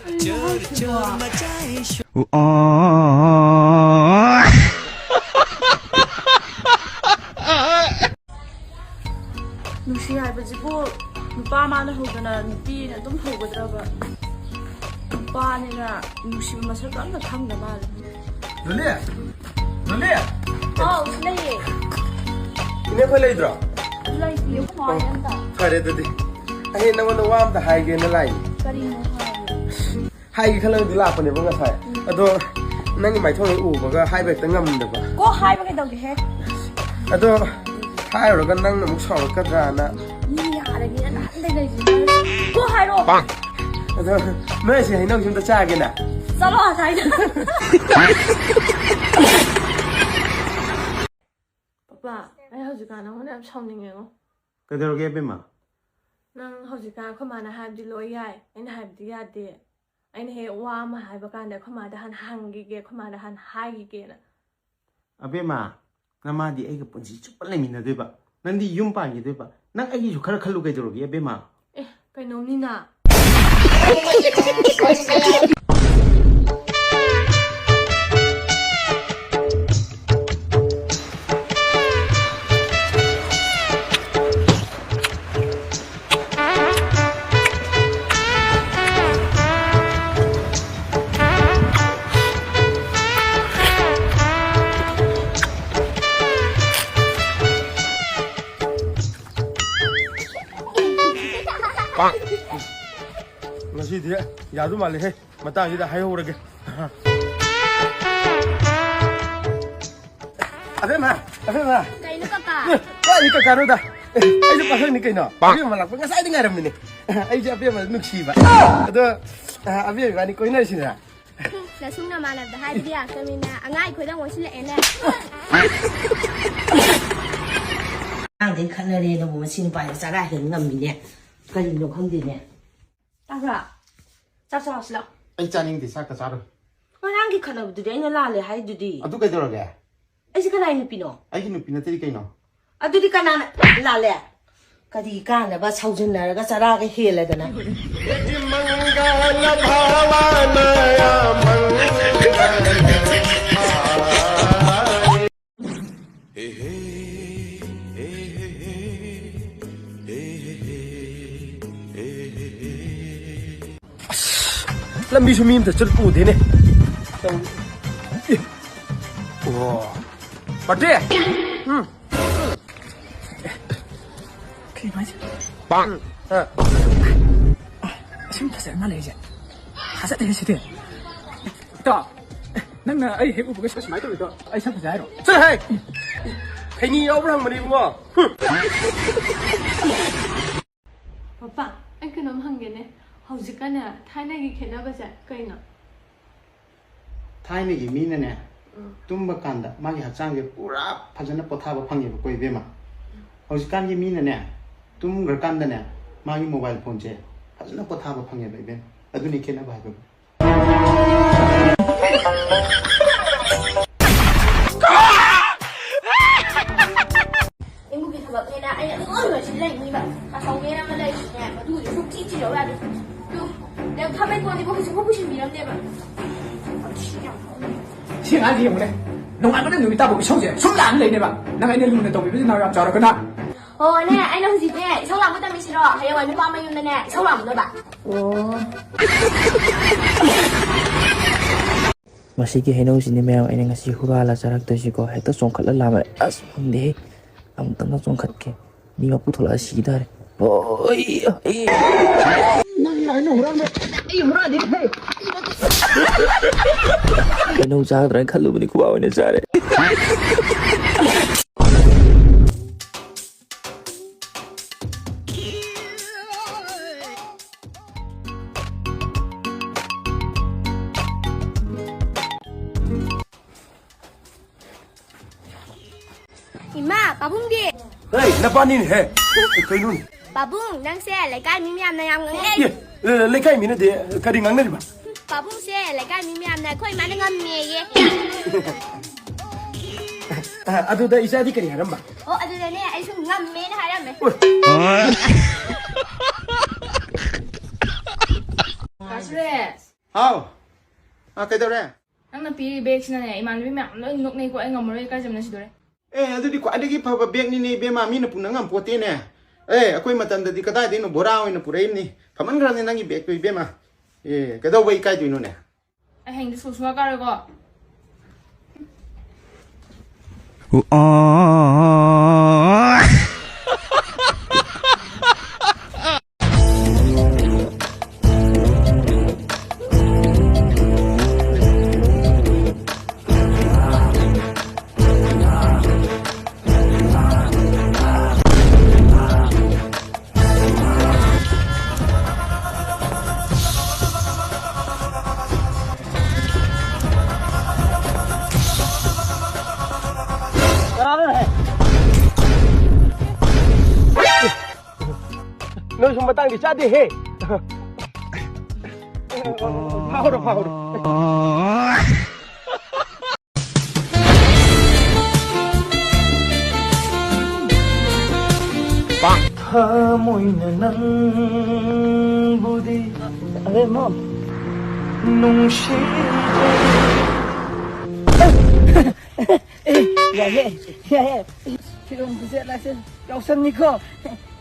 ꯀꯩꯅꯣ ꯍꯥꯏꯁꯤꯕꯣ? ꯅꯨꯡꯁꯤ ꯍꯥꯏꯕꯁꯤꯕꯨ ꯅꯨꯄꯥ ꯃꯥꯅ ꯍꯧꯗꯅ ꯅꯨꯄꯤꯅ ꯑꯗꯨꯝ ꯍꯧꯒꯗ꯭ꯔꯕ? ꯅꯨꯄꯥꯅꯤꯅ ꯅꯨꯡꯁꯤꯕ ꯃꯁꯛꯀ ꯑꯝꯇ ꯈꯪꯗ ꯃꯥꯜꯂꯦ꯫ ꯂꯣꯂꯤ! ꯂꯣꯂꯤ! ꯑꯥꯎ, ꯁꯤ ꯂꯩꯌꯦ꯫ ꯏꯅꯦ ꯈꯣꯏ ꯂꯩꯗ꯭ꯔꯣ? ꯂꯩꯇꯤꯌꯦ, ꯑꯩꯈꯣꯏ ꯃꯥ ꯍꯣꯏ ꯑꯝꯇ꯫ ꯐꯔꯦ ꯑꯗꯨꯗꯤ꯫ ꯑꯩ ꯅꯉꯣꯟꯗ ꯋꯥ ꯑꯝꯇ ꯍꯥꯏꯒꯦꯅ ꯂꯥꯛꯏꯅꯦ꯫ ꯀꯔꯤꯅꯣ ꯍꯥꯏꯌꯣ? ꯍꯥꯏꯒꯦ ꯈꯜꯂꯒꯗꯤ ꯂꯥꯛꯄꯅꯦꯕ ꯉꯁꯥꯏ꯫ ꯎꯝ꯫ ꯑꯗꯣ ꯅꯪꯒꯤ ꯃꯥꯏꯊꯣꯡ ꯍꯦꯛ ꯎꯕꯒ ꯍꯥꯏꯕ ꯍꯦꯛꯇ ꯉꯝꯗꯕ꯫ ꯀꯣ ꯍꯥꯏꯕ ꯀꯩꯗꯧꯒꯦꯍꯦ? ꯑꯗꯣ ꯍꯥꯏꯔꯨꯔꯒ ꯅꯪꯅ ꯑꯃꯨꯛ ꯁꯥꯎꯔꯛꯀꯗ꯭ꯔꯥꯅ꯫ ꯃꯤ ꯌꯥꯔꯒꯦꯅ ꯂꯩꯔꯤꯁꯤꯅ꯫ ꯀꯣꯛ ꯍꯥꯏꯔꯣ꯫ ꯑꯗꯣ ꯅꯣꯏ ꯑꯁꯤ ꯍꯩꯅꯧꯁꯤ ꯑꯝꯇ ꯆꯥꯒꯦꯅ꯫ ꯆꯠꯂꯣ ꯑꯁꯥꯏꯗ꯫ ꯄꯄꯥ, ꯑꯩ ꯍꯧꯖꯤꯛꯀꯥꯟ ꯅꯉꯣꯟꯗ ꯌꯥꯝ ꯁꯥꯎꯅꯤꯡꯉꯦꯉꯣ꯫ ꯀꯩꯗꯧꯔꯒꯦ ꯑꯕꯦꯝꯃ? ꯅꯪ ꯍꯧꯖꯤꯛꯀꯥꯟ ꯑꯩꯈꯣꯏ ꯃꯥꯅ ꯍꯥꯏꯕꯗꯤ ꯂꯣꯏ ꯌꯥꯏ, ꯑꯩꯅ ꯍꯥꯏꯕꯗꯤ ꯌꯥꯗꯦ꯫ ꯑꯩꯅ ꯍꯦꯛ ꯋꯥ ꯑꯃ ꯍꯥꯏꯕ ꯀꯥꯟꯗ ꯑꯩꯈꯣꯏ ꯃꯥꯗ ꯍꯥꯟꯅ ꯍꯪꯈꯤꯒꯦ, ꯑꯩꯈꯣꯏ ꯃꯥꯗ ꯍꯥꯟꯅ ꯍꯥꯏꯈꯤꯒꯦꯅ꯫ ꯑꯕꯦꯝꯃ, ꯅꯃꯥꯗꯤ ꯑꯩꯒ ꯄꯨꯟꯁꯤ ꯆꯨꯞꯄ ꯂꯩꯃꯤꯟꯅꯗꯣꯏꯕ, ꯅꯪꯗꯤ ꯌꯨꯝ ꯄꯥꯟꯈꯤꯗꯣꯏꯕ꯫ ꯅꯪ ꯑꯩꯒꯤꯁꯨ ꯈꯔ ꯈꯜꯂꯨ ꯀꯩꯗꯧꯔꯒꯦ ꯑꯕꯦꯝꯃ? ꯑꯦ, ꯀꯩꯅꯣꯝꯅꯤꯅ꯫ ꯉꯁꯤꯗꯤ ꯌꯥꯗꯧ ꯃꯥꯜꯂꯦꯍꯦ꯫ ꯃꯇꯥꯡꯁꯤꯗ ꯍꯥꯏꯍꯧꯔꯒꯦ꯫ ꯑꯕꯦꯝꯃ, ꯑꯕꯦꯝꯃ꯫ ꯀꯩꯅꯣ ꯀꯀꯥ? ꯑꯦ, ꯀꯥꯏꯗꯩ ꯀꯀꯥꯅꯣꯗ? ꯑꯦ, ꯑꯩꯁꯨ ꯄꯥꯈꯪꯅꯤ ꯀꯩꯅꯣ꯫ ꯑꯕꯦꯝꯃ ꯂꯥꯛꯄ ꯉꯁꯥꯏꯗꯩ ꯉꯥꯏꯔꯝꯃꯤꯅꯦ꯫ ꯑꯩꯁꯦ ꯑꯕꯦꯝꯃ ꯅꯨꯡꯁꯤꯕ꯫ ꯑꯗꯣ, ꯑ, ꯑꯕꯦꯝꯃ ꯏꯕꯥꯅꯤ ꯀꯣꯏꯅꯔꯁꯤꯅ꯫ ꯅꯁꯨꯡ ꯅꯃꯥꯟꯅꯕꯗ ꯍꯥꯏꯕꯗꯤ ꯌꯥꯔꯛꯇꯕꯅꯤꯅ ꯑꯉꯥꯡ ꯑꯩꯈꯣꯏꯗ ꯑꯃꯨꯛ ꯑꯣꯟꯁꯤꯜꯂꯛꯑꯦꯅꯦ꯫ ꯑꯉꯥꯡꯗꯩ ꯈꯠꯅꯔꯦꯅꯕꯨ ꯃꯁꯤ ꯅꯨꯄꯥꯁꯦ ꯆꯔꯥ ꯍꯦꯟ ꯉꯝꯃꯤꯅꯦ꯫ ꯀꯔꯤꯅꯣ ꯈꯪꯗꯦꯅꯦ꯫ ꯇꯥꯕ꯭ꯔꯥ? ꯆꯥꯛ ꯆꯥꯔꯁꯤ ꯂꯥꯛꯑꯣ꯫ ꯑꯩ ꯆꯥꯅꯤꯡꯗꯦ, ꯆꯥꯛꯀ ꯆꯥꯔꯣꯏ꯫ ꯉꯔꯥꯡꯒꯤ ꯈꯠꯅꯕꯗꯨꯗꯤ ꯑꯩꯅ ꯂꯥꯜꯂꯦ ꯍꯥꯏꯗꯨꯗꯤ꯫ ꯑꯗꯨ ꯀꯩꯗꯧꯔꯒꯦ? ꯑꯩꯁꯦ ꯀꯅꯥꯏ ꯅꯨꯄꯤꯅꯣ? ꯑꯩꯒꯤ ꯅꯨꯄꯤ ꯅꯠꯇꯗꯤ ꯀꯩꯅꯣ? ꯑꯗꯨꯗꯤ ꯀꯅꯥꯅ ꯂꯥꯜꯂꯦ? ꯀꯔꯤ ꯀꯥꯟꯅꯕ ꯁꯥꯎꯖꯟꯅꯔꯒ ꯆꯔꯥꯒ ꯍꯦꯜꯂꯗꯅ? ꯑꯁ, ꯂꯝꯕꯤꯁꯨ ꯃꯤ ꯑꯝꯇ ꯆꯠꯄ ꯎꯗꯦꯅꯦ꯫ ꯑꯣ꯫ ꯄꯥꯔꯇꯤ! ꯎꯝ꯫ ꯀꯩꯅꯣ ꯍꯥꯏꯁꯦ? ꯄꯥꯡ! ꯑ꯫ ꯑꯁꯨꯝ ꯐꯖꯔ ꯃꯥꯜꯂꯦ ꯑꯩꯁꯦ꯫ ꯊꯥꯖꯗꯦ ꯁꯤꯗꯤ꯫ ꯏꯇꯥꯎ, ꯅꯪꯅ ꯑꯩ ꯍꯦꯛ ꯎꯕꯒ ꯁꯨꯃꯥꯏꯅ ꯇꯧꯔꯤꯗꯣ ꯑꯩ ꯁꯛ ꯐꯖꯩ ꯍꯥꯏꯔꯣ? ꯆꯠꯂꯣꯍꯦ! ꯈꯩꯅꯤ ꯌꯥꯎꯕ꯭ꯔꯥ ꯍꯪꯕꯅꯤ ꯏꯕꯨꯡꯉꯣ꯫ ꯍꯨꯝ꯫ ꯄꯄꯥ, ꯑꯩ ꯀꯩꯅꯣꯝ ꯍꯪꯒꯦꯅꯦ꯫ ꯍꯧꯖꯤꯛꯀꯅꯦ, ꯊꯥꯏꯅꯒꯤ ꯈꯦꯠꯅꯕꯁꯦ ꯀꯩꯅꯣ? ꯊꯥꯏꯅꯒꯤ ꯃꯤꯅꯅꯦ, ꯎꯝ꯫ ꯇꯨꯝꯕ ꯀꯥꯟꯗ ꯃꯥꯒꯤ ꯍꯛꯆꯥꯡꯁꯦ ꯄꯨꯔꯥ ꯐꯖꯅ ꯄꯣꯊꯥꯕ ꯐꯪꯉꯦꯕꯀꯣ, ꯏꯕꯦꯝꯃ꯫ ꯍꯧꯖꯤꯛꯀꯥꯟꯒꯤ ꯃꯤꯅꯅꯦ, ꯇꯨꯝꯈ꯭ꯔꯀꯥꯟꯗꯅꯦ, ꯃꯥꯒꯤ mobile phoneꯁꯦ ꯐꯖꯅ ꯄꯣꯊꯥꯕ ꯐꯪꯉꯦꯕ, ꯏꯕꯦꯝꯃ꯫ ꯑꯗꯨꯅꯤ ꯈꯦꯠꯅꯕ ꯍꯥꯏꯕꯕꯨ꯫ ꯏꯃꯨꯡꯒꯤ ꯊꯕꯛꯅꯦꯅ ꯑꯩꯅ ꯑꯗꯨꯝ ꯂꯣꯏꯁꯤꯜ ꯂꯩꯅꯤꯕ꯫ ꯇꯥꯍꯧꯒꯦꯅ ꯑꯃ ꯂꯩꯔꯤꯁꯤꯅꯦ, ꯃꯗꯨꯒꯤ ꯁꯨꯝ ꯆꯤ ꯆꯤ ꯂꯧ ꯌꯥꯗꯦ꯫ ꯇꯨ, ꯅꯪ ꯊꯥꯃꯩ ꯀꯣꯟꯗꯤꯕꯣ ꯍꯧꯖꯤꯛꯐꯥꯎ ꯄꯨꯁꯤꯟꯕꯤꯔꯝꯗꯦꯕ꯫ ꯁꯤ ꯑꯉꯥꯡꯁꯤ ꯌꯦꯡꯉꯨꯅꯦ, ꯅꯣꯡꯉꯥꯟꯕꯅ ꯅꯨꯃꯤꯠ ꯇꯥꯕꯧ ꯏꯁꯧꯁꯦ ꯁꯨꯝ ꯂꯥꯡ ꯂꯩꯅꯦꯕ꯫ ꯅꯪ ꯑꯩꯅ ꯂꯨꯅ ꯇꯧꯕꯤꯕꯁꯤ ꯅꯥꯎ ꯌꯥꯝ ꯆꯥꯎꯔꯒꯅ꯫ ꯑꯣ, ꯅꯦ, ꯑꯩꯅ ꯍꯧꯖꯤꯛꯅꯦ ꯏꯁꯧ ꯂꯥꯡꯕ ꯇꯝꯃꯤꯁꯤꯔꯣ? ꯍꯌꯦꯡꯋꯥꯏ ꯅꯨꯄꯥ ꯃꯌꯨꯝꯗꯅꯦ ꯏꯁꯧ ꯂꯥꯡꯕꯅꯣꯕ꯫ ꯑꯣ꯫ ꯃꯁꯤꯒꯤ ꯍꯩꯅꯧꯁꯤꯅꯤ ꯃꯌꯥꯝ ꯑꯩꯅ ꯉꯁꯤ ꯍꯨꯔꯥꯜꯂ ꯆꯥꯔꯛꯇꯣꯏꯁꯤꯀꯣ꯫ ꯍꯦꯛꯇ ꯆꯣꯡꯈꯠꯂ ꯂꯥꯝꯃꯦ꯫ ꯑꯁ, ꯐꯪꯗꯦꯍꯦ꯫ ꯑꯃꯨꯛꯇꯪꯒ ꯆꯣꯡꯈꯠꯀꯦ꯫ ꯃꯤ ꯃꯄꯨ ꯊꯣꯛꯂꯛꯑ ꯁꯤꯈꯤ ꯇꯥꯔꯦ꯫ ꯑꯣꯏ, ꯑꯦ꯫ ꯅꯪ ꯍꯩꯅꯧ ꯍꯨꯔꯥꯟꯕ꯫ ꯑꯩ ꯍꯨꯔꯥꯟꯗꯦ꯫ ꯍꯩꯅꯧ ꯆꯥꯒꯗ꯭ꯔꯥ ꯍꯥꯏꯅ ꯈꯜꯂꯨꯕꯅꯤ, ꯈꯨꯕꯥꯛ ꯑꯣꯏꯅ ꯆꯥꯔꯦ꯫ ꯏꯃꯥ, ꯄꯥꯕꯨꯡꯗꯤ? ꯍꯦ, ꯅꯄꯥꯅꯤꯅꯦ ꯍꯦ꯫ ꯀꯩꯅꯣꯅꯦ? ꯄꯥꯕꯨꯡ, ꯅꯪꯁꯦ ꯂꯩꯀꯥꯏ ꯃꯤ ꯃꯌꯥꯝꯅ ꯌꯥꯝ ꯉꯥꯡꯅꯩ꯫ ꯑꯦ, ꯑꯦ, ꯂꯩꯀꯥꯏ ꯃꯤꯅꯗꯤ ꯀꯔꯤ ꯉꯥꯡꯅꯔꯤꯕ? ꯄꯥꯕꯨꯡꯁꯦ ꯂꯩꯀꯥꯏ ꯃꯤ ꯃꯌꯥꯝꯅ ꯑꯩꯈꯣꯏ ꯏꯃꯥꯅ ꯉꯝꯃꯦꯌꯦ꯫ ꯑꯗꯨꯗ ꯏꯆꯥꯗꯤ ꯀꯔꯤ ꯍꯥꯏꯔꯝꯕ? ꯑꯣ, ꯑꯗꯨꯗꯅꯦ ꯑꯩꯁꯨ ꯉꯝꯃꯦꯅ ꯍꯥꯏꯔꯝꯃꯦ꯫ ꯎꯏ꯫ ꯀꯥ ꯁꯨꯔꯦꯁ꯫ ꯍꯥꯎ꯫ ꯑ, ꯀꯩꯗꯧꯔꯦ? ꯅꯪꯅ ꯄꯤꯔꯤ ꯕꯦꯒꯁꯤꯅꯅꯦ, ꯏꯃꯥꯟꯅꯕꯤ ꯃꯌꯥꯝ ꯂꯣꯏ ꯅꯣꯛꯅꯩꯀꯣ, ꯑꯩ ꯉꯝꯃꯔꯣꯏ, ꯏꯀꯥꯏꯖꯕꯅ ꯁꯤꯗꯣꯔꯦ꯫ ꯑꯦ, ꯑꯗꯨꯗꯤ ꯈ꯭ꯋꯥꯏꯗꯒꯤ ꯐꯕ ꯕꯦꯒꯅꯤꯅꯦ, ꯏꯕꯦꯝꯃ, ꯃꯤꯅ ꯄꯨꯅ ꯉꯝꯄꯣꯠꯇꯦꯅꯦ꯫ ꯑꯦ, ꯑꯩꯈꯣꯏ ꯃꯇꯝꯗꯗꯤ ꯀꯗꯥꯏꯗꯩꯅꯣ, ꯕꯣꯔꯥ ꯑꯣꯏꯅ ꯄꯨꯔꯛꯏꯕꯅꯤ꯫ ꯐꯃꯟꯈ꯭ꯔꯕꯅꯤ ꯅꯪꯒꯤ ꯕꯦꯒꯇꯣ, ꯏꯕꯦꯝꯃ꯫ ꯑꯦ, ꯀꯩꯗꯧꯕ ꯏꯀꯥꯏꯗꯣꯏꯅꯣꯅꯦ? ꯑꯩ ꯍꯌꯦꯡꯗꯤ ꯁ꯭ꯀꯨꯜ ꯁꯨꯡꯀꯥ ꯀꯥꯔꯣꯏꯀꯣ꯫ ꯅꯣꯏꯁꯨ ꯃꯇꯥꯡꯗꯤ ꯆꯥꯗꯦꯍꯦ꯫ ꯐꯥꯎꯔꯣ, ꯐꯥꯎꯔꯣ꯫ ꯊꯃꯣꯏꯅ ꯅꯪꯕꯨꯗꯤ ꯑꯔꯦ ꯃꯣꯝ꯫ ꯅꯨꯡꯁꯤꯗꯦ꯫ ꯑꯦ, ꯌꯥꯏꯌꯦ, ꯌꯥꯏꯌꯦ꯫ ꯐꯤꯔꯣꯟ ꯈꯨꯁꯦꯠ ꯂꯥꯛꯁꯦ ꯌꯥꯎꯁꯪꯅꯤꯀꯣ꯫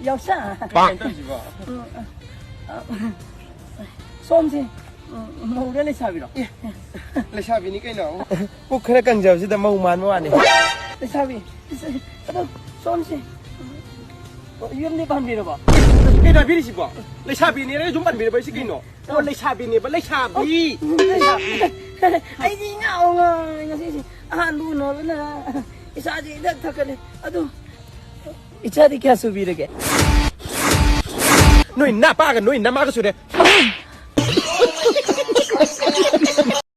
ꯌꯥꯎꯁꯪ꯫ ꯀꯩꯅꯣ ꯇꯧꯔꯤꯁꯤꯕꯣ? ꯎꯝ, ꯑ, ꯑ, ꯁꯣꯝꯁꯦ, ꯎꯝ, ꯃꯧꯔ ꯂꯩꯁꯥꯕꯤꯔꯣ? ꯑꯦ, ꯂꯩꯁꯥꯕꯤꯅꯤ ꯀꯩꯅꯣ꯫ ꯄꯨꯛ ꯈꯔ ꯀꯪꯖꯕꯁꯤꯗ ꯃꯧ ꯃꯥꯟꯕ ꯋꯥꯅꯤ꯫ ꯂꯩꯁꯥꯕꯤ꯫ ꯑꯗꯣ ꯁꯣꯝꯁꯦ, ꯎꯝ, ꯌꯨꯝꯗꯤ ꯄꯥꯟꯕꯤꯔꯕꯣ? ꯀꯩꯅꯣ ꯍꯥꯏꯕꯤꯔꯤꯁꯤꯕꯣ? ꯂꯩꯁꯥꯕꯤꯅꯦꯅ ꯌꯨꯝ ꯄꯥꯟꯕꯤꯔꯕ ꯍꯥꯏꯁꯤ ꯀꯩꯅꯣ? ꯑꯣ, ꯂꯩꯁꯥꯕꯤꯅꯦꯕ, ꯂꯩꯁꯥꯕꯤ꯫ ꯂꯩꯁꯥꯕꯤ꯫ ꯑꯩꯗꯤ ꯉꯥꯎ ꯉꯥꯎꯔꯦ ꯉꯁꯤꯁꯦ꯫ ꯑꯍꯥꯟꯕ ꯎꯅꯕꯅ ꯏꯁꯥꯁꯦ ꯏꯊꯛ ꯊꯛꯀꯠꯂꯦ꯫ ꯑꯗꯨ ꯏꯆꯥꯗꯤ ꯀꯌꯥ ꯁꯨꯕꯤꯔꯒꯦ? ꯅꯣꯏ ꯅꯄꯥꯒ ꯅꯣꯏ ꯅꯃꯥꯒ ꯁꯨꯔꯦ꯫